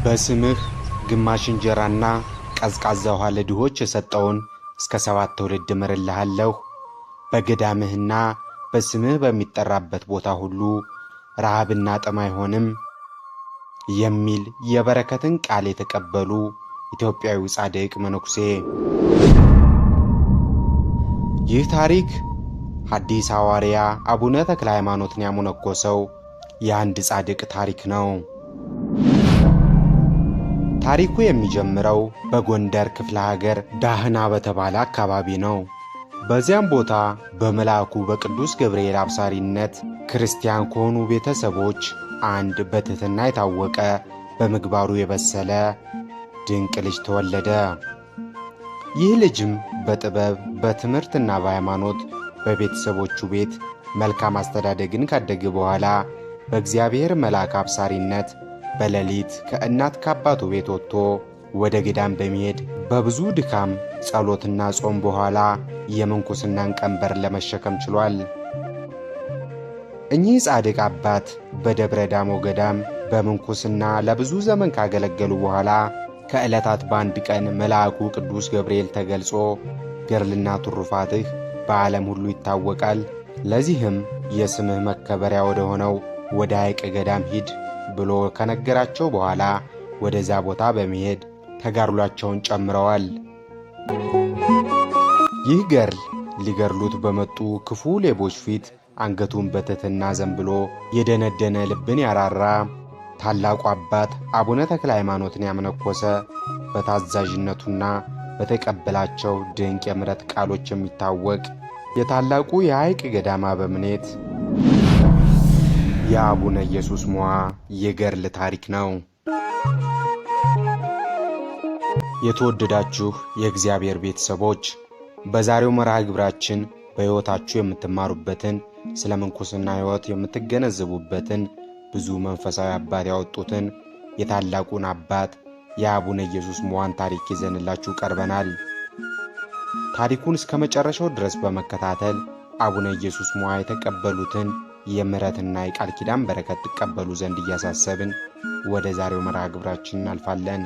በስምህ ግማሽ እንጀራና ቀዝቃዛ ውሃ ለድሆች የሰጠውን እስከ 7 ትውልድ እምርልሃለሁ። በገዳምህና በስምህ በሚጠራበት ቦታ ሁሉ ረሃብና ጥም አይሆንም የሚል የበረከትን ቃል የተቀበሉ ኢትዮጵያዊ ጻድቅ መነኩሴ። ይህ ታሪክ ሐዲስ ሐዋርያ አቡነ ተክለ ሃይማኖትን ያመነኮሰው የአንድ ጻድቅ ታሪክ ነው። ታሪኩ የሚጀምረው በጎንደር ክፍለ ሀገር ዳህና በተባለ አካባቢ ነው። በዚያም ቦታ በመልአኩ በቅዱስ ገብርኤል አብሳሪነት ክርስቲያን ከሆኑ ቤተሰቦች አንድ በትሕትና የታወቀ በምግባሩ የበሰለ ድንቅ ልጅ ተወለደ። ይህ ልጅም በጥበብ በትምህርትና በሃይማኖት በቤተሰቦቹ ቤት መልካም አስተዳደግን ካደገ በኋላ በእግዚአብሔር መልአክ አብሳሪነት በሌሊት ከእናት ከአባቱ ቤት ወጥቶ ወደ ገዳም በመሄድ በብዙ ድካም ጸሎትና ጾም በኋላ የምንኩስናን ቀንበር ለመሸከም ችሏል። እኚህ ጻድቅ አባት በደብረ ዳሞ ገዳም በምንኩስና ለብዙ ዘመን ካገለገሉ በኋላ ከዕለታት በአንድ ቀን መልአኩ ቅዱስ ገብርኤል ተገልጾ ገድልና ትሩፋትህ በዓለም ሁሉ ይታወቃል፣ ለዚህም የስምህ መከበሪያ ወደ ሆነው ወደ ሐይቅ ገዳም ሂድ ብሎ ከነገራቸው በኋላ ወደዛ ቦታ በመሄድ ተጋድሏቸውን ጨምረዋል። ይህ ገድል ሊገድሉት በመጡ ክፉ ሌቦች ፊት አንገቱን በትሕትና ዘንብሎ የደነደነ ልብን ያራራ ታላቁ አባት አቡነ ተክለ ሃይማኖትን ያመነኮሰ በታዛዥነቱና በተቀበላቸው ድንቅ የምሕረት ቃሎች የሚታወቅ የታላቁ የሐይቅ ገዳም አበምኔት የአቡነ ኢየሱስ ሞዐ የገድል ታሪክ ነው። የተወደዳችሁ የእግዚአብሔር ቤተሰቦች፣ በዛሬው መርሃ ግብራችን በሕይወታችሁ የምትማሩበትን፣ ስለ ምንኩስና ሕይወት የምትገነዘቡበትን፣ ብዙ መንፈሳዊ አባት ያወጡትን የታላቁን አባት የአቡነ ኢየሱስ ሞዐን ታሪክ ይዘንላችሁ ቀርበናል። ታሪኩን እስከ መጨረሻው ድረስ በመከታተል አቡነ ኢየሱስ ሞዐ የተቀበሉትን የምሕረትና የቃል ኪዳን በረከት ትቀበሉ ዘንድ እያሳሰብን ወደ ዛሬው መርሃ ግብራችን እናልፋለን።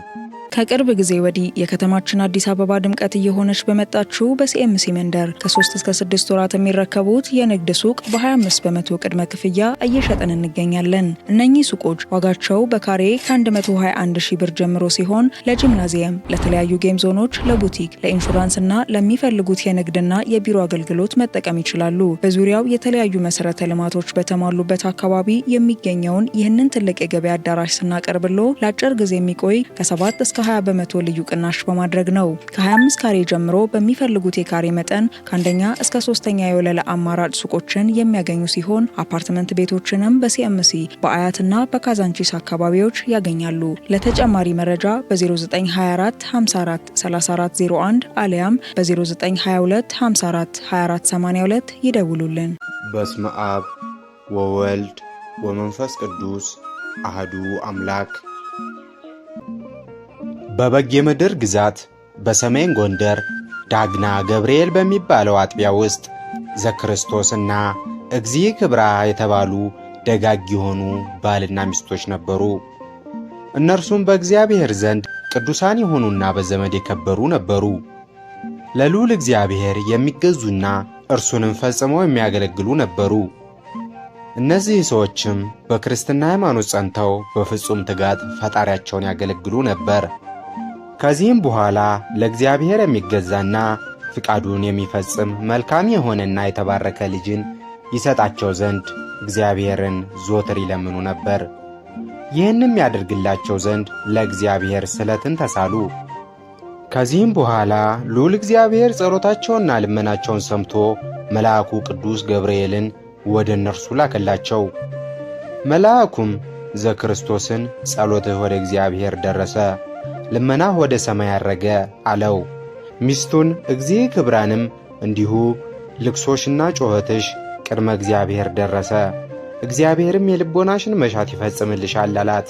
ከቅርብ ጊዜ ወዲህ የከተማችን አዲስ አበባ ድምቀት እየሆነች በመጣችው በሲኤምሲ መንደር ከ3 እስከ 6 ወራት የሚረከቡት የንግድ ሱቅ በ25% ቅድመ ክፍያ እየሸጥን እንገኛለን። እነኚህ ሱቆች ዋጋቸው በካሬ ከ121 ሺህ ብር ጀምሮ ሲሆን ለጂምናዚየም፣ ለተለያዩ game zone ኦች፣ ለቡቲክ፣ ለኢንሹራንስ እና ለሚፈልጉት የንግድና የቢሮ አገልግሎት መጠቀም ይችላሉ። በዙሪያው የተለያዩ መሰረተ ልማቶች በተሟሉበት አካባቢ የሚገኘውን ይህንን ትልቅ የገበያ አዳራሽ ስናቀርብሎ ለአጭር ጊዜ የሚቆይ ከ7 እስከ 20% ልዩ ቅናሽ በማድረግ ነው። ከ25 ካሬ ጀምሮ በሚፈልጉት የካሬ መጠን ከአንደኛ እስከ ሶስተኛ የወለል አማራጭ ሱቆችን የሚያገኙ ሲሆን አፓርትመንት ቤቶችንም በሲኤምሲ፣ በአያትና በካዛንቺስ አካባቢዎች ያገኛሉ። ለተጨማሪ መረጃ በ0924 54 34 01 አሊያም በ0922 54 24 82 ይደውሉልን። በስመ አብ ወወልድ ወመንፈስ ቅዱስ አህዱ አምላክ። በበጌ ምድር ግዛት በሰሜን ጎንደር ዳግና ገብርኤል በሚባለው አጥቢያ ውስጥ ዘክርስቶስና እግዚእ ክብራ የተባሉ ደጋግ የሆኑ ባልና ሚስቶች ነበሩ። እነርሱም በእግዚአብሔር ዘንድ ቅዱሳን የሆኑና በዘመድ የከበሩ ነበሩ። ለልዑል እግዚአብሔር የሚገዙና እርሱንም ፈጽመው የሚያገለግሉ ነበሩ። እነዚህ ሰዎችም በክርስትና ሃይማኖት ጸንተው በፍጹም ትጋት ፈጣሪያቸውን ያገለግሉ ነበር። ከዚህም በኋላ ለእግዚአብሔር የሚገዛና ፍቃዱን የሚፈጽም መልካም የሆነና የተባረከ ልጅን ይሰጣቸው ዘንድ እግዚአብሔርን ዞትር ይለምኑ ነበር። ይህንም ያደርግላቸው ዘንድ ለእግዚአብሔር ስለትን ተሳሉ። ከዚህም በኋላ ልዑል እግዚአብሔር ጸሎታቸውንና ልመናቸውን ሰምቶ መልአኩ ቅዱስ ገብርኤልን ወደ እነርሱ ላከላቸው። መልአኩም ዘክርስቶስን ጸሎትህ ወደ እግዚአብሔር ደረሰ፣ ልመናህ ወደ ሰማይ አረገ አለው። ሚስቱን እግዚእ ክብራንም እንዲሁ ልቅሶሽና ጩኸትሽ ቅድመ እግዚአብሔር ደረሰ፣ እግዚአብሔርም የልቦናሽን መሻት ይፈጽምልሻል አላት።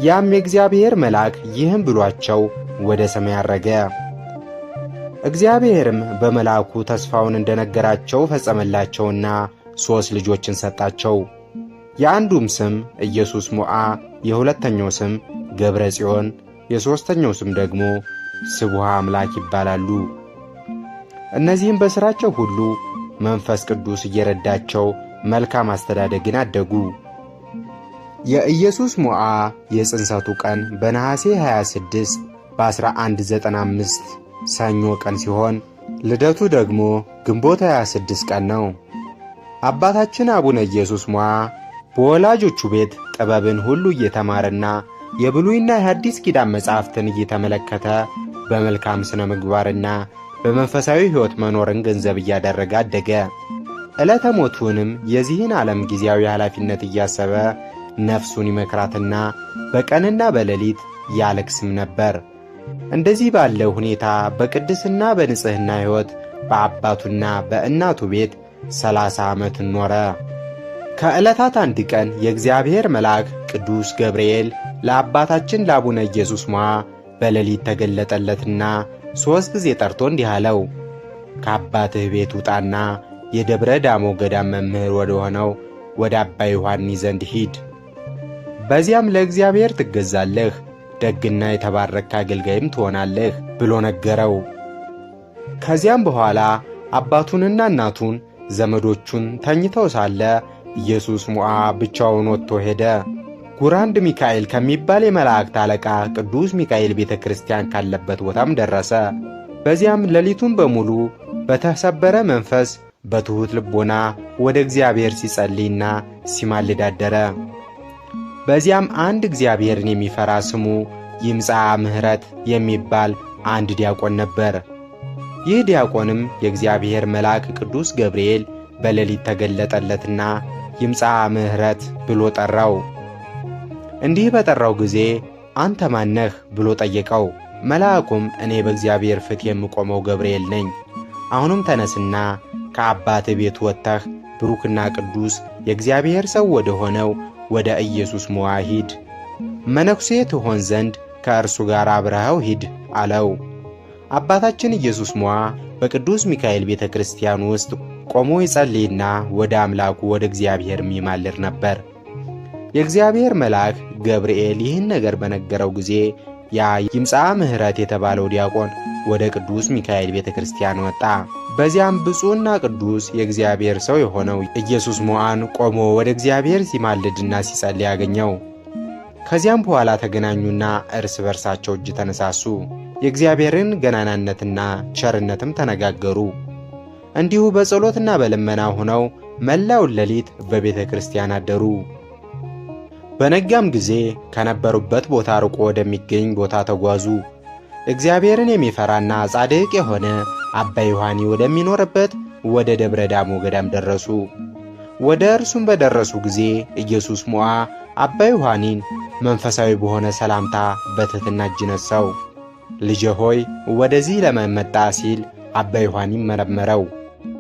ያም የእግዚአብሔር መልአክ ይህም ብሏቸው ወደ ሰማይ አረገ። እግዚአብሔርም በመልአኩ ተስፋውን እንደነገራቸው ፈጸመላቸውና 3 ልጆችን ሰጣቸው። የአንዱም ስም ኢየሱስ ሞዓ፣ የሁለተኛው ስም ገብረ ጽዮን፣ የሦስተኛው ስም ደግሞ ስቡሃ አምላክ ይባላሉ። እነዚህም በሥራቸው ሁሉ መንፈስ ቅዱስ እየረዳቸው መልካም አስተዳደግን አደጉ። የኢየሱስ ሞዓ የጽንሰቱ ቀን በነሐሴ 26 በ1195 ሰኞ ቀን ሲሆን ልደቱ ደግሞ ግንቦት 26 ቀን ነው። አባታችን አቡነ ኢየሱስ ሞዓ በወላጆቹ ቤት ጥበብን ሁሉ እየተማረና የብሉይና የሐዲስ ኪዳን መጻሕፍትን እየተመለከተ በመልካም ሥነ ምግባርና በመንፈሳዊ ሕይወት መኖርን ገንዘብ እያደረገ አደገ። ዕለተ ሞቱንም የዚህን ዓለም ጊዜያዊ ኃላፊነት እያሰበ ነፍሱን ይመክራትና በቀንና በሌሊት ያለቅስም ነበር። እንደዚህ ባለ ሁኔታ በቅድስና በንጽሕና ሕይወት በአባቱና በእናቱ ቤት 30 ዓመት ኖረ። ከዕለታት አንድ ቀን የእግዚአብሔር መልአክ ቅዱስ ገብርኤል ለአባታችን ለአቡነ ኢየሱስ ሞዓ በሌሊት ተገለጠለትና 3 ጊዜ ጠርቶ እንዲህ አለው፣ ከአባትህ ቤት ውጣና የደብረ ዳሞ ገዳም መምህር ወደ ሆነው ወደ አባ ዮሐኒ ዘንድ ሂድ። በዚያም ለእግዚአብሔር ትገዛለህ፣ ደግና የተባረክ አገልጋይም ትሆናለህ ብሎ ነገረው። ከዚያም በኋላ አባቱንና እናቱን ዘመዶቹን ተኝተው ሳለ ኢየሱስ ሞዓ ብቻውን ወጥቶ ሄደ። ጉራንድ ሚካኤል ከሚባል የመላእክት አለቃ ቅዱስ ሚካኤል ቤተ ክርስቲያን ካለበት ቦታም ደረሰ። በዚያም ሌሊቱን በሙሉ በተሰበረ መንፈስ በትሑት ልቦና ወደ እግዚአብሔር ሲጸልይና ሲማልድ አደረ። በዚያም አንድ እግዚአብሔርን የሚፈራ ስሙ ይምጻ ምሕረት የሚባል አንድ ዲያቆን ነበር። ይህ ዲያቆንም የእግዚአብሔር መልአክ ቅዱስ ገብርኤል በሌሊት ተገለጠለትና ይምጻ ምሕረት ብሎ ጠራው። እንዲህ በጠራው ጊዜ አንተ ማነህ ብሎ ጠየቀው። መልአኩም እኔ በእግዚአብሔር ፊት የምቆመው ገብርኤል ነኝ። አሁንም ተነስና ከአባትህ ቤት ወጥተህ ብሩክና ቅዱስ የእግዚአብሔር ሰው ወደ ሆነው ወደ ኢየሱስ ሞዓ ሂድ፣ መነኩሴ ትሆን ዘንድ ከእርሱ ጋር አብረኸው ሂድ አለው። አባታችን ኢየሱስ ሞዓ በቅዱስ ሚካኤል ቤተ ክርስቲያን ውስጥ ቆሞ ይጸልይና ወደ አምላኩ ወደ እግዚአብሔርም ይማልድ ነበር። የእግዚአብሔር መልአክ ገብርኤል ይህን ነገር በነገረው ጊዜ ያ ይምጻ ምሕረት የተባለው ዲያቆን ወደ ቅዱስ ሚካኤል ቤተ ክርስቲያን ወጣ። በዚያም ብፁዕና ቅዱስ የእግዚአብሔር ሰው የሆነው ኢየሱስ ሞዓን ቆሞ ወደ እግዚአብሔር ሲማልድና ሲጸልይ አገኘው። ከዚያም በኋላ ተገናኙና እርስ በርሳቸው እጅ ተነሳሱ። የእግዚአብሔርን ገናናነትና ቸርነትም ተነጋገሩ። እንዲሁ በጸሎትና በልመና ሆነው መላውን ሌሊት በቤተ ክርስቲያን አደሩ። በነጋም ጊዜ ከነበሩበት ቦታ ርቆ ወደሚገኝ ቦታ ተጓዙ። እግዚአብሔርን የሚፈራና ጻድቅ የሆነ አባ ዮሐኒ ወደሚኖርበት ወደ ደብረ ዳሞ ገዳም ደረሱ። ወደ እርሱም በደረሱ ጊዜ ኢየሱስ ሞዓ አባ ዮሐኒን መንፈሳዊ በሆነ ሰላምታ በትሕትና እጅ ነሳው። ልጄ ሆይ ወደዚህ ለምን መጣ ሲል አባ ዮሐኒ መረመረው።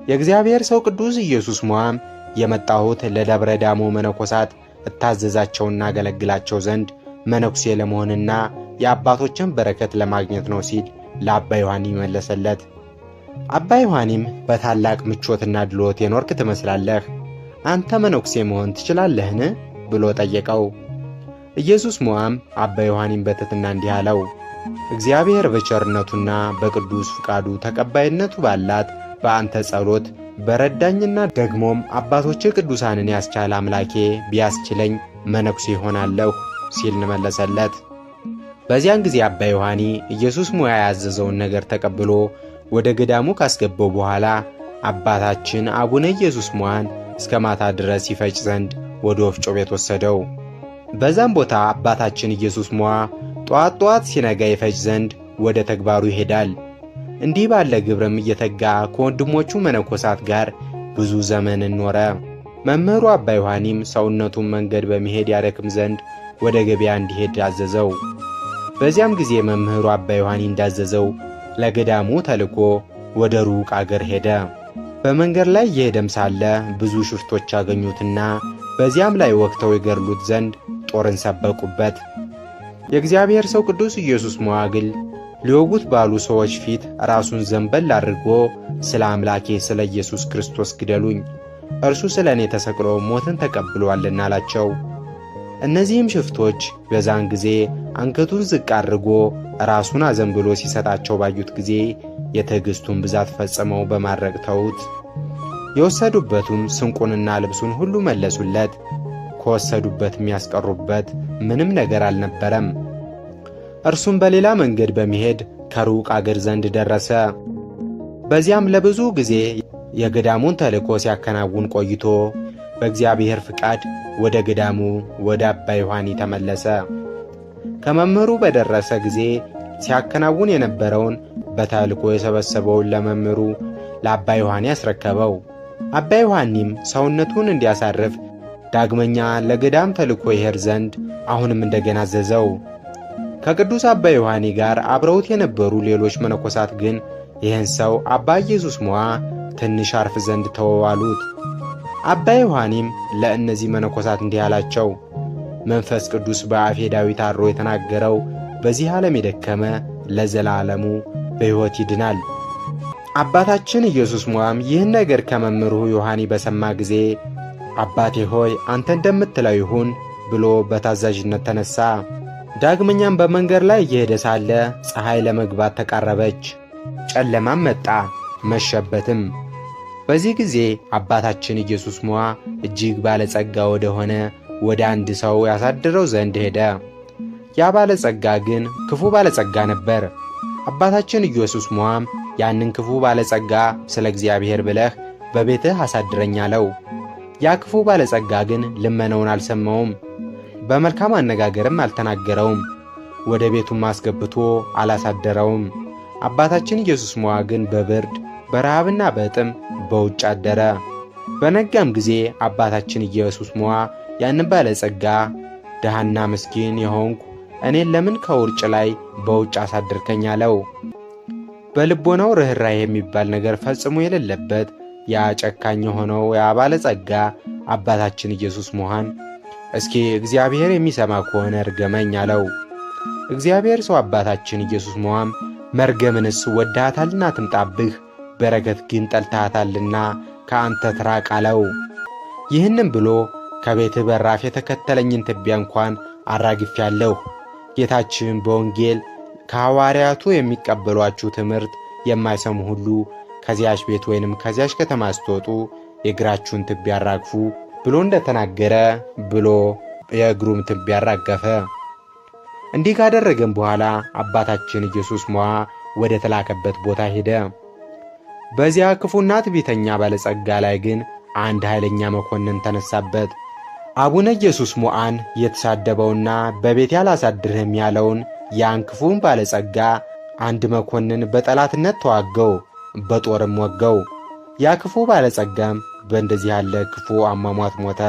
የእግዚአብሔር ሰው ቅዱስ ኢየሱስ ሞዓም የመጣሁት ለደብረ ዳሞ መነኮሳት እታዘዛቸውና አገለግላቸው ዘንድ መነኩሴ ለመሆንና የአባቶችን በረከት ለማግኘት ነው ሲል ለአባ ዮሐኒ መለሰለት። አባ ዮሐኒም በታላቅ ምቾትና ድሎት የኖርክ ትመስላለህ፣ አንተ መነኩሴ መሆን ትችላለህን? ብሎ ጠየቀው። ኢየሱስ ሞዓም አባ ዮሐኒም በትሕትና እንዲህ አለው፣ እግዚአብሔር በቸርነቱና በቅዱስ ፍቃዱ ተቀባይነቱ ባላት በአንተ ጸሎት በረዳኝና ደግሞም አባቶች ቅዱሳንን ያስቻለ አምላኬ ቢያስችለኝ መነኩሴ ይሆናለሁ ሲል መለሰለት። በዚያን ጊዜ አባ ዮሐኒ ኢየሱስ ሙያ ያዘዘውን ነገር ተቀብሎ ወደ ገዳሙ ካስገባው በኋላ አባታችን አቡነ ኢየሱስ ሙያን እስከ ማታ ድረስ ይፈጭ ዘንድ ወደ ወፍጮ ቤት ወሰደው። በዛም ቦታ አባታችን ኢየሱስ ሙያ ጠዋት ጠዋት ሲነጋ ይፈጭ ዘንድ ወደ ተግባሩ ይሄዳል። እንዲህ ባለ ግብርም እየተጋ ከወንድሞቹ መነኮሳት ጋር ብዙ ዘመንን ኖረ። መምህሩ አባ ዮሐኒም ሰውነቱን መንገድ በመሄድ ያደክም ዘንድ ወደ ገበያ እንዲሄድ አዘዘው። በዚያም ጊዜ መምህሩ አባ ዮሐኒ እንዳዘዘው ለገዳሙ ተልኮ ወደ ሩቅ አገር ሄደ። በመንገድ ላይ እየሄደም ሳለ ብዙ ሽፍቶች አገኙትና በዚያም ላይ ወግተው ይገድሉት ዘንድ ጦርን ሰበቁበት። የእግዚአብሔር ሰው ቅዱስ ኢየሱስ መዋግል ሊወጉት ባሉ ሰዎች ፊት ራሱን ዘንበል አድርጎ ስለ አምላኬ ስለ ኢየሱስ ክርስቶስ ግደሉኝ፣ እርሱ ስለ እኔ ተሰቅሎ ሞትን ተቀብሏልና አላቸው። እነዚህም ሽፍቶች በዛን ጊዜ አንገቱን ዝቅ አድርጎ ራሱን አዘንብሎ ሲሰጣቸው ባዩት ጊዜ የትዕግስቱን ብዛት ፈጽመው በማድረግ ተዉት። የወሰዱበትም ስንቁንና ልብሱን ሁሉ መለሱለት። ከወሰዱበት የሚያስቀሩበት ምንም ነገር አልነበረም። እርሱም በሌላ መንገድ በመሄድ ከሩቅ አገር ዘንድ ደረሰ። በዚያም ለብዙ ጊዜ የገዳሙን ተልእኮ ሲያከናውን ቆይቶ በእግዚአብሔር ፍቃድ ወደ ገዳሙ ወደ አባ ዮሐኒ ተመለሰ። ከመምህሩ በደረሰ ጊዜ ሲያከናውን የነበረውን በተልእኮ የሰበሰበውን ለመምህሩ ለአባ ዮሐኒ አስረከበው። አባ ዮሐኒም ሰውነቱን እንዲያሳርፍ ዳግመኛ ለገዳም ተልእኮ ይሄድ ዘንድ አሁንም እንደገና አዘዘው። ከቅዱስ አባ ዮሐኒ ጋር አብረውት የነበሩ ሌሎች መነኮሳት ግን ይህን ሰው አባ ኢየሱስ ሞዓ ትንሽ አርፍ ዘንድ ተወው አሉት። አባ ዮሐኒም ለእነዚህ መነኮሳት እንዲህ አላቸው። መንፈስ ቅዱስ በአፌ ዳዊት አድሮ የተናገረው በዚህ ዓለም የደከመ ለዘላለሙ በሕይወት ይድናል። አባታችን ኢየሱስ ሞዓም ይህን ነገር ከመምህሩ ዮሐኒ በሰማ ጊዜ አባቴ ሆይ አንተ እንደምትለው ይሁን ብሎ በታዛዥነት ተነሳ። ዳግመኛም በመንገድ ላይ እየሄደ ሳለ ፀሐይ ለመግባት ተቃረበች። ጨለማም መጣ፣ መሸበትም። በዚህ ጊዜ አባታችን ኢየሱስ ሞዓ እጅግ ባለጸጋ ወደሆነ ወደ አንድ ሰው ያሳድረው ዘንድ ሄደ። ያ ባለጸጋ ግን ክፉ ባለጸጋ ነበር። አባታችን ኢየሱስ ሞዓም ያንን ክፉ ባለጸጋ ስለ እግዚአብሔር ብለህ በቤትህ አሳድረኝ አለው። ያ ክፉ ባለጸጋ ግን ልመናውን አልሰማውም፣ በመልካም አነጋገርም አልተናገረውም። ወደ ቤቱም አስገብቶ አላሳደረውም። አባታችን ኢየሱስ ሞዓ ግን በብርድ በረሃብና በጥም በውጭ አደረ። በነጋም ጊዜ አባታችን ኢየሱስ ሞዓ ያንን ባለጸጋ ድሃና ምስኪን የሆንኩ እኔን ለምን ከውርጭ ላይ በውጭ አሳደርከኝ አለው። በልቦናው ርኅራኄ የሚባል ነገር ፈጽሞ የሌለበት ያ ጨካኝ የሆነው ያ ባለጸጋ አባታችን ኢየሱስ ሞዓን እስኪ እግዚአብሔር የሚሰማ ከሆነ እርገመኝ አለው። እግዚአብሔር ሰው አባታችን ኢየሱስ ሞዓም መርገምንስ ወድሃታልና ትምጣብህ፣ በረከት ግን ጠልተሃታልና ከአንተ ትራቅ አለው። ይህንም ብሎ ከቤትህ በራፍ የተከተለኝን ትቢያ እንኳን አራግፌአለሁ። ጌታችን በወንጌል ከሐዋርያቱ የሚቀበሏችሁ ትምህርት የማይሰሙ ሁሉ ከዚያች ቤት ወይንም ከዚያች ከተማ ስትወጡ የእግራችሁን ትቢያ አራግፉ ብሎ እንደተናገረ ብሎ የእግሩም ትቢያ አራገፈ። እንዲህ ካደረገም በኋላ አባታችን ኢየሱስ ሞዓ ወደ ተላከበት ቦታ ሄደ። በዚያ ክፉና ትዕቢተኛ ባለጸጋ ላይ ግን አንድ ኃይለኛ መኮንን ተነሳበት። አቡነ ኢየሱስ ሞዓን የተሳደበውና በቤቴ አላሳድርህም ያለውን ያን ክፉን ባለጸጋ አንድ መኮንን በጠላትነት ተዋገው፣ በጦርም ወገው። ያ ክፉ ባለጸጋም በእንደዚህ ያለ ክፉ አሟሟት ሞተ።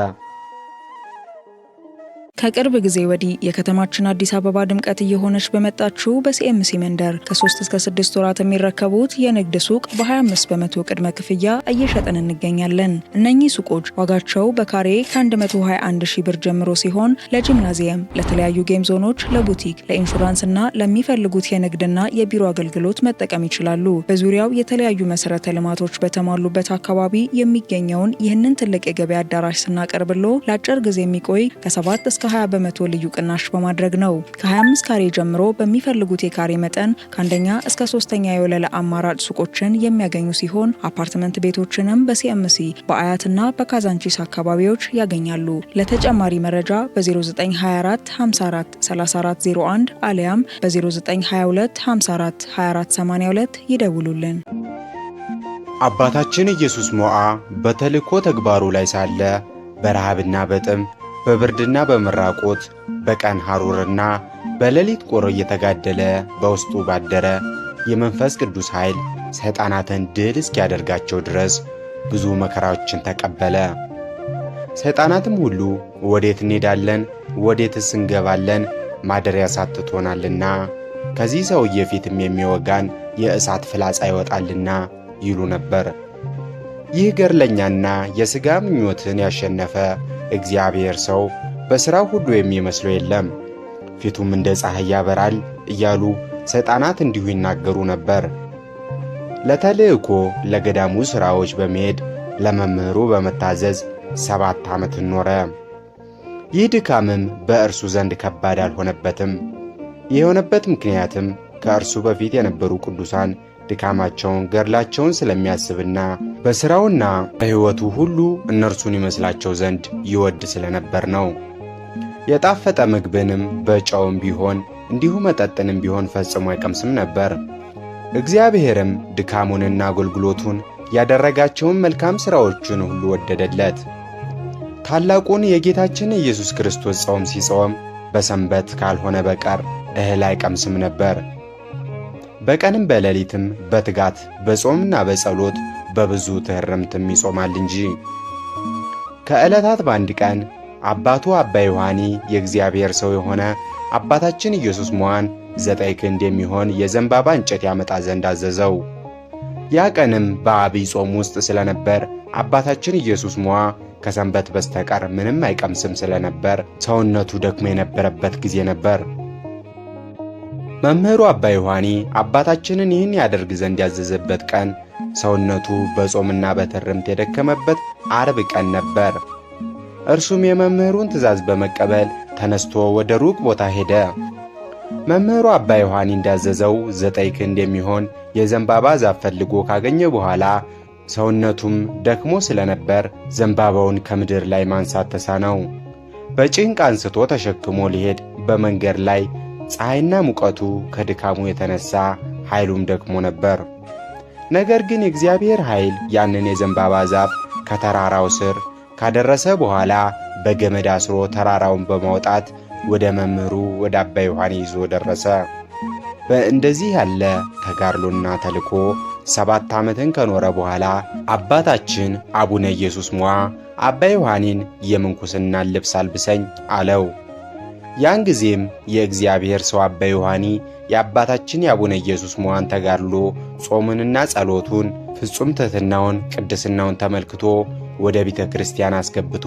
ከቅርብ ጊዜ ወዲህ የከተማችን አዲስ አበባ ድምቀት እየሆነች በመጣችው በሲኤምሲ መንደር ከ3 እስከ 6 ወራት የሚረከቡት የንግድ ሱቅ በ25% ቅድመ ክፍያ እየሸጥን እንገኛለን። እነኚህ ሱቆች ዋጋቸው በካሬ ከ121 ሺህ ብር ጀምሮ ሲሆን ለጂምናዚየም፣ ለተለያዩ game zone ኦች፣ ለቡቲክ፣ ለኢንሹራንስ እና ለሚፈልጉት የንግድና የቢሮ አገልግሎት መጠቀም ይችላሉ። በዙሪያው የተለያዩ መሰረተ ልማቶች በተሟሉበት አካባቢ የሚገኘውን ይህንን ትልቅ የገበያ አዳራሽ ስናቀርብሎ ለአጭር ጊዜ የሚቆይ ከ7 እስከ 20% ልዩ ቅናሽ በማድረግ ነው። ከ25 ካሬ ጀምሮ በሚፈልጉት የካሬ መጠን ከአንደኛ እስከ ሶስተኛ የወለል አማራጭ ሱቆችን የሚያገኙ ሲሆን አፓርትመንት ቤቶችንም በሲኤምሲ በአያትና በካዛንቺስ አካባቢዎች ያገኛሉ። ለተጨማሪ መረጃ በ0924 54 34 01 አሊያም በ0922 54 24 82 ይደውሉልን። አባታችን ኢየሱስ ሞዓ በተልእኮ ተግባሩ ላይ ሳለ በረሃብና በጥም በብርድና በመራቆት በቀን ሐሩርና በሌሊት ቁር እየተጋደለ በውስጡ ባደረ የመንፈስ ቅዱስ ኃይል ሰይጣናትን ድል እስኪያደርጋቸው ድረስ ብዙ መከራዎችን ተቀበለ። ሰይጣናትም ሁሉ ወዴት እንሄዳለን? ወዴትስ እንገባለን? ማደሪያ ሳትቶናልና ከዚህ ሰውዬ ፊትም የሚወጋን የእሳት ፍላጻ ይወጣልና ይሉ ነበር። ይህ ገድለኛና የሥጋ ምኞትን ያሸነፈ እግዚአብሔር ሰው በሥራው ሁሉ የሚመስለው የለም፣ ፊቱም እንደ ፀሐይ ያበራል እያሉ ሰይጣናት እንዲሁ ይናገሩ ነበር። ለተልእኮ ለገዳሙ ሥራዎች በመሄድ ለመምህሩ በመታዘዝ 7 ዓመት ኖረ። ይህ ድካምም በእርሱ ዘንድ ከባድ አልሆነበትም። የሆነበት ምክንያትም ከእርሱ በፊት የነበሩ ቅዱሳን ድካማቸውን፣ ገድላቸውን ስለሚያስብና በሥራውና በሕይወቱ ሁሉ እነርሱን ይመስላቸው ዘንድ ይወድ ስለነበር ነው። የጣፈጠ ምግብንም በጨውም ቢሆን እንዲሁ መጠጥንም ቢሆን ፈጽሞ አይቀምስም ነበር። እግዚአብሔርም ድካሙንና አገልግሎቱን ያደረጋቸውን መልካም ሥራዎችን ሁሉ ወደደለት። ታላቁን የጌታችን ኢየሱስ ክርስቶስ ጾም ሲጾም በሰንበት ካልሆነ በቀር እህል አይቀምስም ነበር። በቀንም በሌሊትም በትጋት በጾምና በጸሎት በብዙ ትሕርምትም ይጾማል እንጂ። ከዕለታት በአንድ ቀን አባቱ አባ ዮሐኒ የእግዚአብሔር ሰው የሆነ አባታችን ኢየሱስ ሞዓን 9 ክንድ የሚሆን የዘንባባ እንጨት ያመጣ ዘንድ አዘዘው። ያ ቀንም በዐቢይ ጾም ውስጥ ስለነበር አባታችን ኢየሱስ ሞዓ ከሰንበት በስተቀር ምንም አይቀምስም ስለነበር ሰውነቱ ደክሞ የነበረበት ጊዜ ነበር። መምህሩ አባ ዮሐኒ አባታችንን ይህን ያደርግ ዘንድ ያዘዘበት ቀን ሰውነቱ በጾምና በትርምት የደከመበት ዓርብ ቀን ነበር። እርሱም የመምህሩን ትእዛዝ በመቀበል ተነስቶ ወደ ሩቅ ቦታ ሄደ። መምህሩ አባ ዮሐኒ እንዳዘዘው 9 ክንድ የሚሆን የዘንባባ ዛፍ ፈልጎ ካገኘ በኋላ ሰውነቱም ደክሞ ስለነበር ዘንባባውን ከምድር ላይ ማንሳት ተሳነው። በጭንቅ አንስቶ ተሸክሞ ሊሄድ በመንገድ ላይ ፀሐይና ሙቀቱ ከድካሙ የተነሳ ኃይሉም ደክሞ ነበር። ነገር ግን የእግዚአብሔር ኃይል ያንን የዘንባባ ዛፍ ከተራራው ስር ካደረሰ በኋላ በገመድ አስሮ ተራራውን በማውጣት ወደ መምህሩ ወደ አባ ዮሐኒ ይዞ ደረሰ። በእንደዚህ ያለ ተጋድሎና ተልኮ 7 ዓመትን ከኖረ በኋላ አባታችን አቡነ ኢየሱስ ሞዓ አባ ዮሐኒን የምንኩስናን ልብስ አልብሰኝ አለው። ያን ጊዜም የእግዚአብሔር ሰው አባ ዮሐኒ የአባታችን የአቡነ ኢየሱስ ሞዓን ተጋድሎ ጾሙንና ጸሎቱን ፍጹም ትሕትናውን ቅድስናውን ተመልክቶ ወደ ቤተ ክርስቲያን አስገብቶ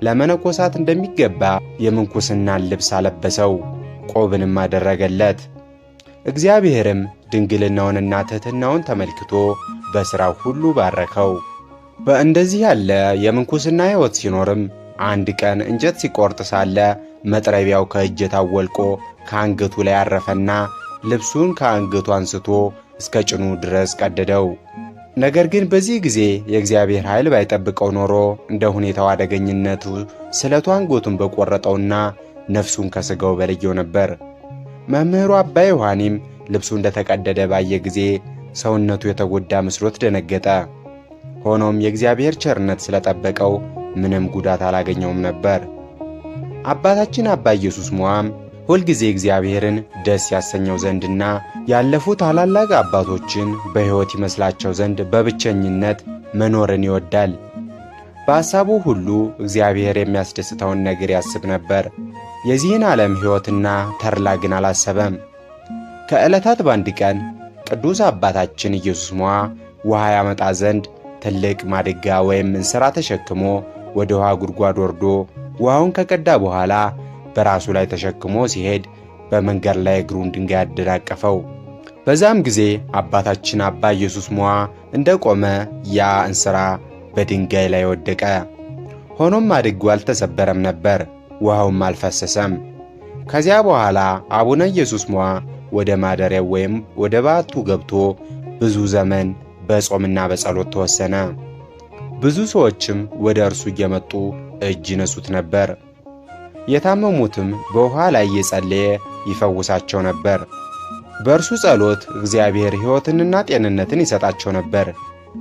ለመነኮሳት እንደሚገባ የምንኩስናን ልብስ አለበሰው፣ ቆብንም አደረገለት። እግዚአብሔርም ድንግልናውንና ትሕትናውን ተመልክቶ በሥራው ሁሉ ባረከው። በእንደዚህ ያለ የምንኩስና ሕይወት ሲኖርም አንድ ቀን እንጨት ሲቆርጥ ሳለ መጥረቢያው ከእጀታው ወልቆ ከአንገቱ ላይ አረፈና ልብሱን ከአንገቱ አንስቶ እስከ ጭኑ ድረስ ቀደደው። ነገር ግን በዚህ ጊዜ የእግዚአብሔር ኃይል ባይጠብቀው ኖሮ እንደ ሁኔታው አደገኝነቱ ስለቱ አንገቱን በቆረጠውና ነፍሱን ከሥጋው በለየው ነበር። መምህሩ አባ ዮሐኒም ልብሱ እንደተቀደደ ባየ ጊዜ ሰውነቱ የተጎዳ መስሎት ደነገጠ። ሆኖም የእግዚአብሔር ቸርነት ስለጠበቀው ምንም ጉዳት አላገኘውም ነበር። አባታችን አባ ኢየሱስ ሞዓም ሁልጊዜ እግዚአብሔርን ደስ ያሰኘው ዘንድና ያለፉ ታላላቅ አባቶችን በሕይወት ይመስላቸው ዘንድ በብቸኝነት መኖርን ይወዳል። በሐሳቡ ሁሉ እግዚአብሔር የሚያስደስተውን ነገር ያስብ ነበር። የዚህን ዓለም ሕይወትና ተድላ ግን አላሰበም። ከዕለታት በአንድ ቀን ቅዱስ አባታችን ኢየሱስ ሞዓ ውሃ ያመጣ ዘንድ ትልቅ ማድጋ ወይም እንስራ ተሸክሞ ወደ ውሃ ጉድጓድ ወርዶ ውሃውን ከቀዳ በኋላ በራሱ ላይ ተሸክሞ ሲሄድ በመንገድ ላይ እግሩን ድንጋይ አደናቀፈው። በዛም ጊዜ አባታችን አባ ኢየሱስ ሞዓ እንደቆመ ያ እንስራ በድንጋይ ላይ ወደቀ። ሆኖም ማድጋው አልተሰበረም ነበር፣ ውሃውም አልፈሰሰም። ከዚያ በኋላ አቡነ ኢየሱስ ሞዓ ወደ ማደሪያው ወይም ወደ በዓቱ ገብቶ ብዙ ዘመን በጾምና በጸሎት ተወሰነ። ብዙ ሰዎችም ወደ እርሱ እየመጡ እጅ ይነሱት ነበር። የታመሙትም በውኃ ላይ እየጸለየ ይፈውሳቸው ነበር። በእርሱ ጸሎት እግዚአብሔር ሕይወትንና ጤንነትን ይሰጣቸው ነበር።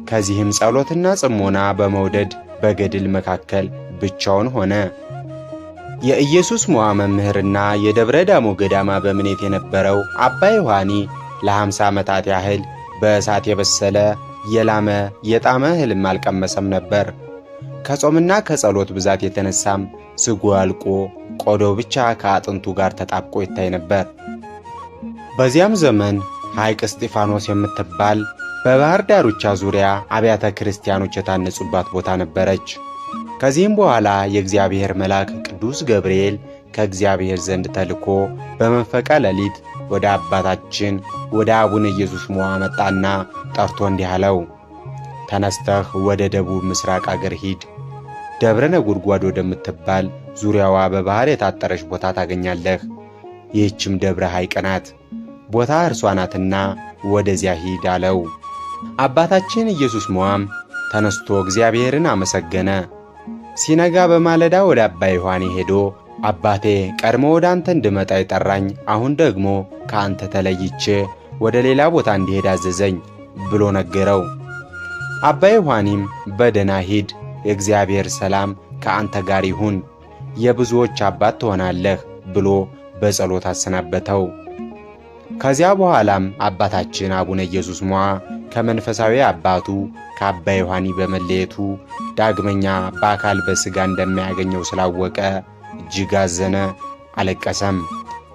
ከዚህም ጸሎትና ጽሞና በመውደድ በገድል መካከል ብቻውን ሆነ። የኢየሱስ ሞዓ መምህርና የደብረ ዳሞ ገዳማ በምኔት የነበረው አባ ዮሐኒ ለ50 ዓመታት ያህል በእሳት የበሰለ የላመ የጣመ እህልም አልቀመሰም ነበር። ከጾምና ከጸሎት ብዛት የተነሳም ስጋው አልቆ ቆዳው ብቻ ከአጥንቱ ጋር ተጣብቆ ይታይ ነበር። በዚያም ዘመን ሐይቅ እስጢፋኖስ የምትባል በባህር ዳርቻ ዙሪያ አብያተ ክርስቲያኖች የታነጹባት ቦታ ነበረች። ከዚህም በኋላ የእግዚአብሔር መልአክ ቅዱስ ገብርኤል ከእግዚአብሔር ዘንድ ተልኮ በመንፈቀ ሌሊት ወደ አባታችን ወደ አቡነ ኢየሱስ ሞዓ መጣና ጠርቶ እንዲህ አለው፣ ተነስተህ ወደ ደቡብ ምስራቅ አገር ሂድ። ደብረ ነጎድጓድ ወደምትባል ዙሪያዋ በባህር የታጠረች ቦታ ታገኛለህ። ይህችም ደብረ ሐይቅ ናት። ቦታ እርሷ ናትና ወደዚያ ሂድ አለው። አባታችን ኢየሱስ ሞዓም ተነስቶ እግዚአብሔርን አመሰገነ። ሲነጋ በማለዳ ወደ አባ ዮሐኒ ሄዶ አባቴ ቀድሞ ወደ አንተ እንድመጣ የጠራኝ አሁን ደግሞ ከአንተ ተለይቼ ወደ ሌላ ቦታ እንዲሄድ አዘዘኝ ብሎ ነገረው። አባ ዮሐኒም በደና ሂድ፣ የእግዚአብሔር ሰላም ከአንተ ጋር ይሁን፣ የብዙዎች አባት ትሆናለህ ብሎ በጸሎት አሰናበተው። ከዚያ በኋላም አባታችን አቡነ ኢየሱስ ሞዓ ከመንፈሳዊ አባቱ ከአባ ዮሐኒ በመለየቱ ዳግመኛ በአካል በሥጋ እንደማያገኘው ስላወቀ እጅግ አዘነ፣ አለቀሰም።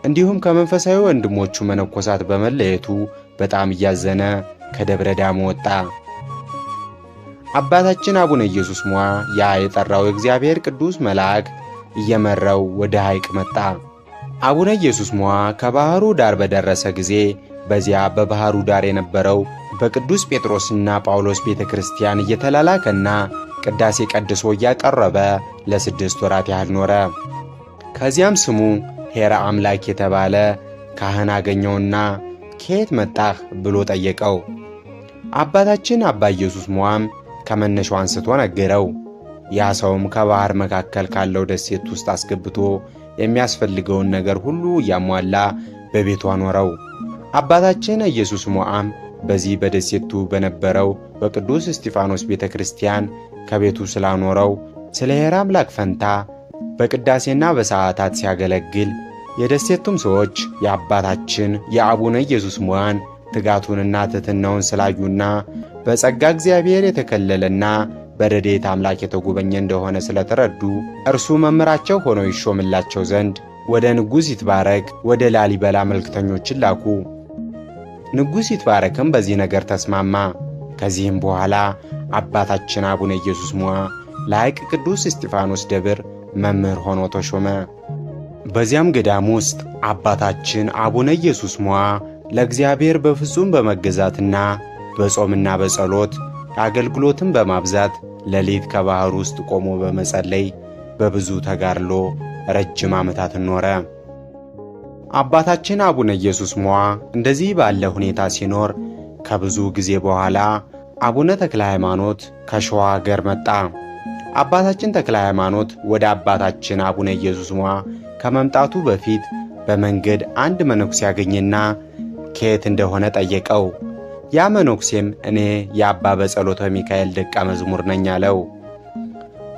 እንዲሁም ከመንፈሳዊ ወንድሞቹ መነኮሳት በመለየቱ በጣም እያዘነ ከደብረ ዳሞ ወጣ። አባታችን አቡነ ኢየሱስ ሞዓ ያ የጠራው የእግዚአብሔር ቅዱስ መልአክ እየመራው ወደ ሐይቅ መጣ። አቡነ ኢየሱስ ሞዓ ከባህሩ ዳር በደረሰ ጊዜ በዚያ በባህሩ ዳር የነበረው በቅዱስ ጴጥሮስና ጳውሎስ ቤተ ክርስቲያን እየተላላከና ቅዳሴ ቀድሶ እያቀረበ ለ6 ወራት ያህል ኖረ። ከዚያም ስሙ ሄራ አምላክ የተባለ ካህን አገኘውና ከየት መጣህ ብሎ ጠየቀው። አባታችን አባ ኢየሱስ ሞዓም ከመነሻው አንስቶ ነገረው። ያ ሰውም ከባህር መካከል ካለው ደሴት ውስጥ አስገብቶ የሚያስፈልገውን ነገር ሁሉ እያሟላ በቤቱ አኖረው። አባታችን ኢየሱስ ሞዓም በዚህ በደሴቱ በነበረው በቅዱስ እስጢፋኖስ ቤተ ክርስቲያን ከቤቱ ስላኖረው ስለ ሄራ አምላክ ፈንታ በቅዳሴና በሰዓታት ሲያገለግል የደሴቱም ሰዎች የአባታችን የአቡነ ኢየሱስ ሞዓን ትጋቱንና ትሕትናውን ስላዩና በጸጋ እግዚአብሔር የተከለለና በረድኤተ አምላክ የተጎበኘ እንደሆነ ስለተረዱ እርሱ መምህራቸው ሆኖ ይሾምላቸው ዘንድ ወደ ንጉሥ ይትባረክ ወደ ላሊበላ መልክተኞችን ላኩ። ንጉሥ ይትባረክም በዚህ ነገር ተስማማ። ከዚህም በኋላ አባታችን አቡነ ኢየሱስ ሞዓ ለሐይቅ ቅዱስ እስጢፋኖስ ደብር መምህር ሆኖ ተሾመ። በዚያም ገዳም ውስጥ አባታችን አቡነ ኢየሱስ ሞዓ ለእግዚአብሔር በፍጹም በመገዛትና በጾምና በጸሎት አገልግሎትን በማብዛት ሌሊት ከባሕር ውስጥ ቆሞ በመጸለይ በብዙ ተጋድሎ ረጅም ዓመታትን ኖረ። አባታችን አቡነ ኢየሱስ ሞዓ እንደዚህ ባለ ሁኔታ ሲኖር ከብዙ ጊዜ በኋላ አቡነ ተክለ ሃይማኖት ከሸዋ አገር መጣ። አባታችን ተክለ ሃይማኖት ወደ አባታችን አቡነ ኢየሱስ ሞዓ ከመምጣቱ በፊት በመንገድ አንድ መነኩሴ ያገኘና ከየት እንደሆነ ጠየቀው። ያ መነኩሴም እኔ የአባ በጸሎተ ሚካኤል ደቀ መዝሙር ነኝ አለው።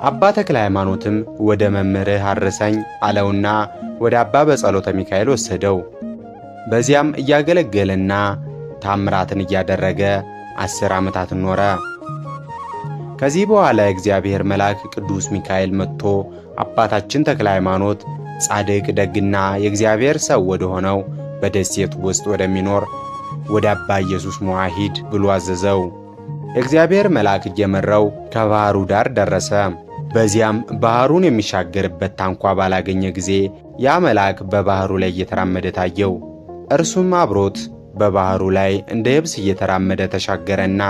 አባ ተክለ ሃይማኖትም ወደ መምህርህ አድርሰኝ አለውና ወደ አባ በጸሎተ ሚካኤል ወሰደው። በዚያም እያገለገለና ታምራትን እያደረገ 10 ዓመታትን ኖረ። ከዚህ በኋላ የእግዚአብሔር መልአክ ቅዱስ ሚካኤል መጥቶ አባታችን ተክለ ሃይማኖት ጻድቅ ደግና የእግዚአብሔር ሰው ወደ ሆነው በደሴት ውስጥ ወደሚኖር ወደ አባ ኢየሱስ ሞዓ ሂድ ብሎ አዘዘው። የእግዚአብሔር መልአክ እየመራው ከባሕሩ ዳር ደረሰ። በዚያም ባሕሩን የሚሻገርበት ታንኳ ባላገኘ ጊዜ ያ መልአክ በባሕሩ ላይ እየተራመደ ታየው። እርሱም አብሮት በባሕሩ ላይ እንደ የብስ እየተራመደ ተሻገረና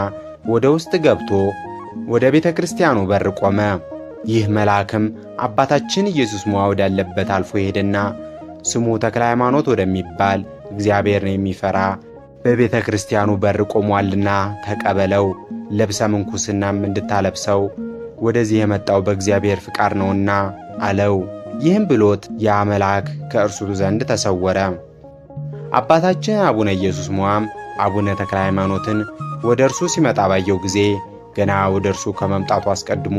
ወደ ውስጥ ገብቶ ወደ ቤተ ክርስቲያኑ በር ቆመ። ይህ መልአክም አባታችን ኢየሱስ ሞዓ ወዳለበት አልፎ ሄደና ስሙ ተክለ ሃይማኖት ወደሚባል እግዚአብሔርን የሚፈራ በቤተ ክርስቲያኑ በር ቆሟልና ተቀበለው፣ ልብሰ ምንኩስናም እንድታለብሰው ወደዚህ የመጣው በእግዚአብሔር ፍቃድ ነውና አለው። ይህም ብሎት ያ መልአክ ከእርሱ ዘንድ ተሰወረ። አባታችን አቡነ ኢየሱስ ሞዓም አቡነ ተክለ ሃይማኖትን ወደ እርሱ ሲመጣ ባየው ጊዜ ገና ወደ እርሱ ከመምጣቱ አስቀድሞ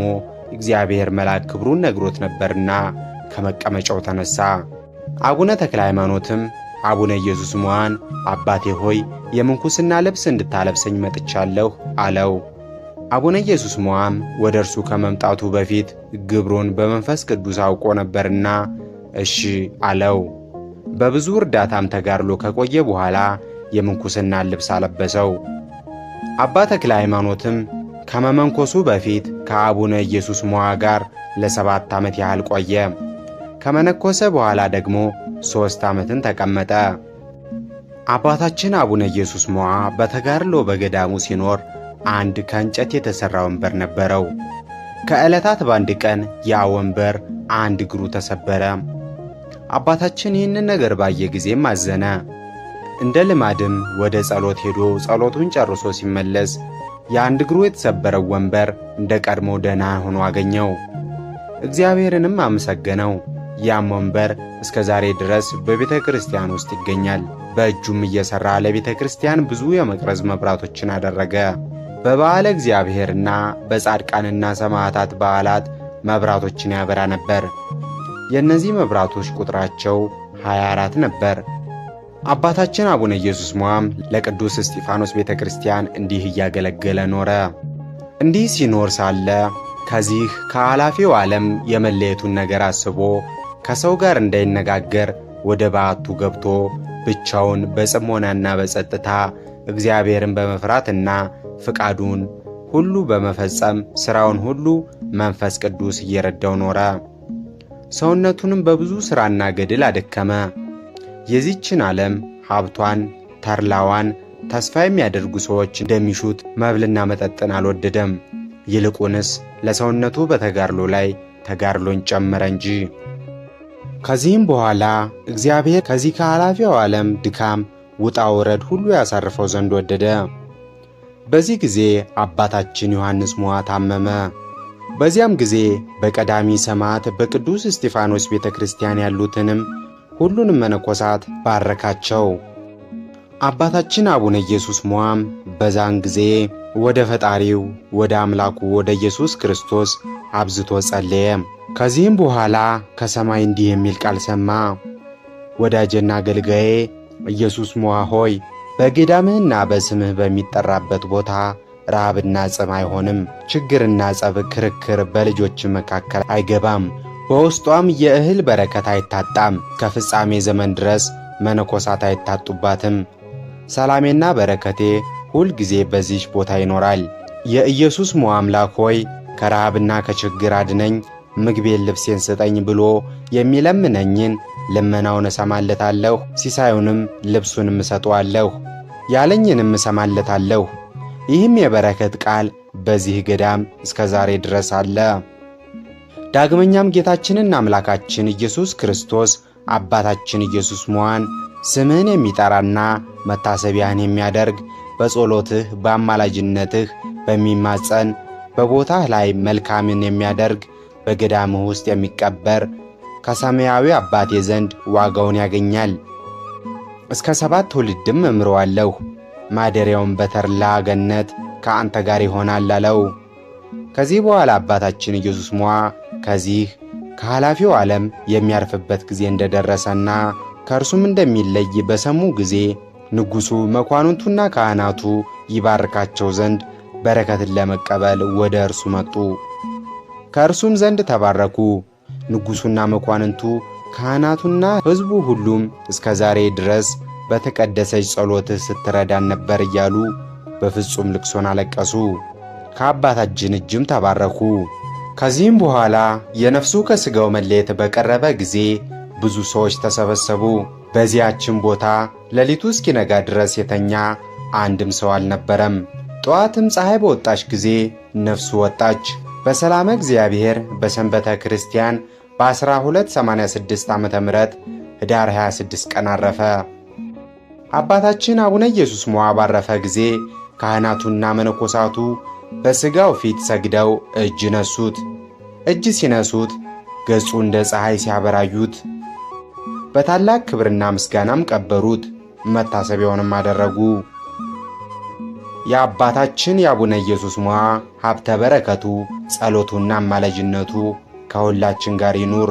እግዚአብሔር መልአክ ክብሩን ነግሮት ነበርና ከመቀመጫው ተነሳ። አቡነ ተክለ ሃይማኖትም አቡነ ኢየሱስ ሞዓን አባቴ ሆይ የምንኩስና ልብስ እንድታለብሰኝ መጥቻለሁ አለው። አቡነ ኢየሱስ ሞዓም ወደ እርሱ ከመምጣቱ በፊት ግብሩን በመንፈስ ቅዱስ አውቆ ነበርና እሺ አለው። በብዙ እርዳታም ተጋድሎ ከቆየ በኋላ የምንኩስና ልብስ አለበሰው። አባ ተክለ ሃይማኖትም ከመመንኮሱ በፊት ከአቡነ ኢየሱስ ሞዓ ጋር ለ7 ዓመት ያህል ቆየ። ከመነኮሰ በኋላ ደግሞ 3 ዓመትን ተቀመጠ። አባታችን አቡነ ኢየሱስ ሞዓ በተጋድሎ በገዳሙ ሲኖር አንድ ከእንጨት የተሠራ ወንበር ነበረው። ከዕለታት በአንድ ቀን ያ ወንበር አንድ እግሩ ተሰበረ። አባታችን ይህንን ነገር ባየ ጊዜም አዘነ። እንደ ልማድም ወደ ጸሎት ሄዶ ጸሎቱን ጨርሶ ሲመለስ የአንድ እግሩ የተሰበረው ወንበር እንደ ቀድሞ ደህና ሆኖ አገኘው። እግዚአብሔርንም አመሰገነው። ያም ወንበር እስከ ዛሬ ድረስ በቤተ ክርስቲያን ውስጥ ይገኛል። በእጁም እየሠራ ለቤተ ክርስቲያን ብዙ የመቅረዝ መብራቶችን አደረገ። በበዓለ እግዚአብሔርና በጻድቃንና ሰማዕታት በዓላት መብራቶችን ያበራ ነበር። የእነዚህ መብራቶች ቁጥራቸው 24 ነበር። አባታችን አቡነ ኢየሱስ ሞዓም ለቅዱስ እስጢፋኖስ ቤተ ክርስቲያን እንዲህ እያገለገለ ኖረ። እንዲህ ሲኖር ሳለ ከዚህ ከኃላፊው ዓለም የመለየቱን ነገር አስቦ ከሰው ጋር እንዳይነጋገር ወደ በዓቱ ገብቶ ብቻውን በጽሞናና በጸጥታ እግዚአብሔርን በመፍራትና ፍቃዱን ሁሉ በመፈጸም ሥራውን ሁሉ መንፈስ ቅዱስ እየረዳው ኖረ። ሰውነቱንም በብዙ ሥራና ገድል አደከመ። የዚችን ዓለም ሀብቷን ተርላዋን ተስፋ የሚያደርጉ ሰዎች እንደሚሹት መብልና መጠጥን አልወደደም። ይልቁንስ ለሰውነቱ በተጋድሎ ላይ ተጋድሎን ጨመረ እንጂ። ከዚህም በኋላ እግዚአብሔር ከዚህ ከኃላፊው ዓለም ድካም ውጣ ውረድ ሁሉ ያሳርፈው ዘንድ ወደደ። በዚህ ጊዜ አባታችን ዮሐንስ ሞዓ ታመመ። በዚያም ጊዜ በቀዳሚ ሰማዕት በቅዱስ እስጢፋኖስ ቤተ ክርስቲያን ያሉትንም ሁሉንም መነኮሳት ባረካቸው። አባታችን አቡነ ኢየሱስ ሞዓም በዛን ጊዜ ወደ ፈጣሪው ወደ አምላኩ ወደ ኢየሱስ ክርስቶስ አብዝቶ ጸለየ። ከዚህም በኋላ ከሰማይ እንዲህ የሚል ቃል ሰማ። ወዳጄና አገልጋዬ ኢየሱስ ሞዓ ሆይ፣ በገዳምህና በስምህ በሚጠራበት ቦታ ረሃብና ጽም አይሆንም። ችግርና ጸብ፣ ክርክር በልጆች መካከል አይገባም። በውስጧም የእህል በረከት አይታጣም። ከፍጻሜ ዘመን ድረስ መነኮሳት አይታጡባትም። ሰላሜና በረከቴ ሁል ጊዜ በዚች ቦታ ይኖራል። የኢየሱስ ሞዓ አምላክ ሆይ፣ ከረሃብና ከችግር አድነኝ፣ ምግቤን ልብሴን ስጠኝ ብሎ የሚለምነኝን ልመናውን እሰማለታለሁ፣ ሲሳዩንም ልብሱንም እሰጠዋለሁ፣ ያለኝንም እሰማለታለሁ። ይህም የበረከት ቃል በዚህ ገዳም እስከ ዛሬ ድረስ አለ። ዳግመኛም ጌታችንና አምላካችን ኢየሱስ ክርስቶስ አባታችን ኢየሱስ ሞዓን ስምህን የሚጠራና መታሰቢያህን የሚያደርግ፣ በጸሎትህ በአማላጅነትህ በሚማጸን፣ በቦታህ ላይ መልካምን የሚያደርግ፣ በገዳምህ ውስጥ የሚቀበር ከሰማያዊ አባቴ ዘንድ ዋጋውን ያገኛል። እስከ 7 ትውልድም እምረዋለሁ፣ ማደሪያውን በተድላ ገነት ከአንተ ጋር ይሆናል አለው። ከዚህ በኋላ አባታችን ኢየሱስ ሞዓ ከዚህ ከኃላፊው ዓለም የሚያርፍበት ጊዜ እንደደረሰና ከእርሱም እንደሚለይ በሰሙ ጊዜ ንጉሡ መኳንንቱና ካህናቱ ይባርካቸው ዘንድ በረከትን ለመቀበል ወደ እርሱ መጡ። ከእርሱም ዘንድ ተባረኩ። ንጉሡና መኳንንቱ ካህናቱና ሕዝቡ ሁሉም እስከ ዛሬ ድረስ በተቀደሰች ጸሎትህ ስትረዳን ነበር እያሉ በፍጹም ልቅሶን አለቀሱ። ከአባታችን እጅም ተባረኩ። ከዚህም በኋላ የነፍሱ ከሥጋው መለየት በቀረበ ጊዜ ብዙ ሰዎች ተሰበሰቡ። በዚያችን ቦታ ሌሊቱ እስኪነጋ ድረስ የተኛ አንድም ሰው አልነበረም። ጠዋትም ፀሐይ በወጣች ጊዜ ነፍሱ ወጣች። በሰላመ እግዚአብሔር በሰንበተ ክርስቲያን በ1286 ዓመተ ምህረት ኅዳር 26 ቀን አረፈ። አባታችን አቡነ ኢየሱስ ሞዓ ባረፈ ጊዜ ካህናቱና መነኮሳቱ በሥጋው ፊት ሰግደው እጅ ነሱት። እጅ ሲነሱት ገጹ እንደ ፀሐይ ሲያበራዩት በታላቅ ክብርና ምስጋናም ቀበሩት። መታሰቢያውንም አደረጉ። የአባታችን የአቡነ ኢየሱስ ሞዓ ሀብተ በረከቱ ጸሎቱና አማላጅነቱ ከሁላችን ጋር ይኑር።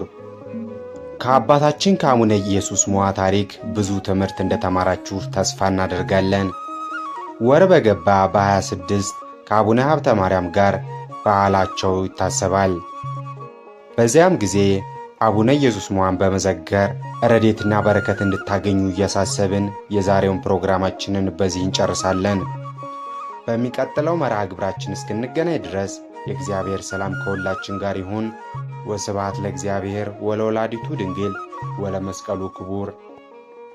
ከአባታችን ከአቡነ ኢየሱስ ሞዓ ታሪክ ብዙ ትምህርት እንደተማራችሁ ተስፋ እናደርጋለን። ወር በገባ በ26 ከአቡነ ሀብተ ማርያም ጋር በዓላቸው ይታሰባል። በዚያም ጊዜ አቡነ ኢየሱስ ሞዓን በመዘከር ረድኤትና በረከት እንድታገኙ እያሳሰብን የዛሬውን ፕሮግራማችንን በዚህ እንጨርሳለን። በሚቀጥለው መርሃ ግብራችን እስክንገናኝ ድረስ የእግዚአብሔር ሰላም ከሁላችን ጋር ይሁን። ወስብሐት ለእግዚአብሔር ወለወላዲቱ ድንግል ወለመስቀሉ ክቡር።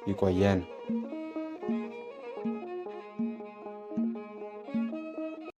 ይቆየን።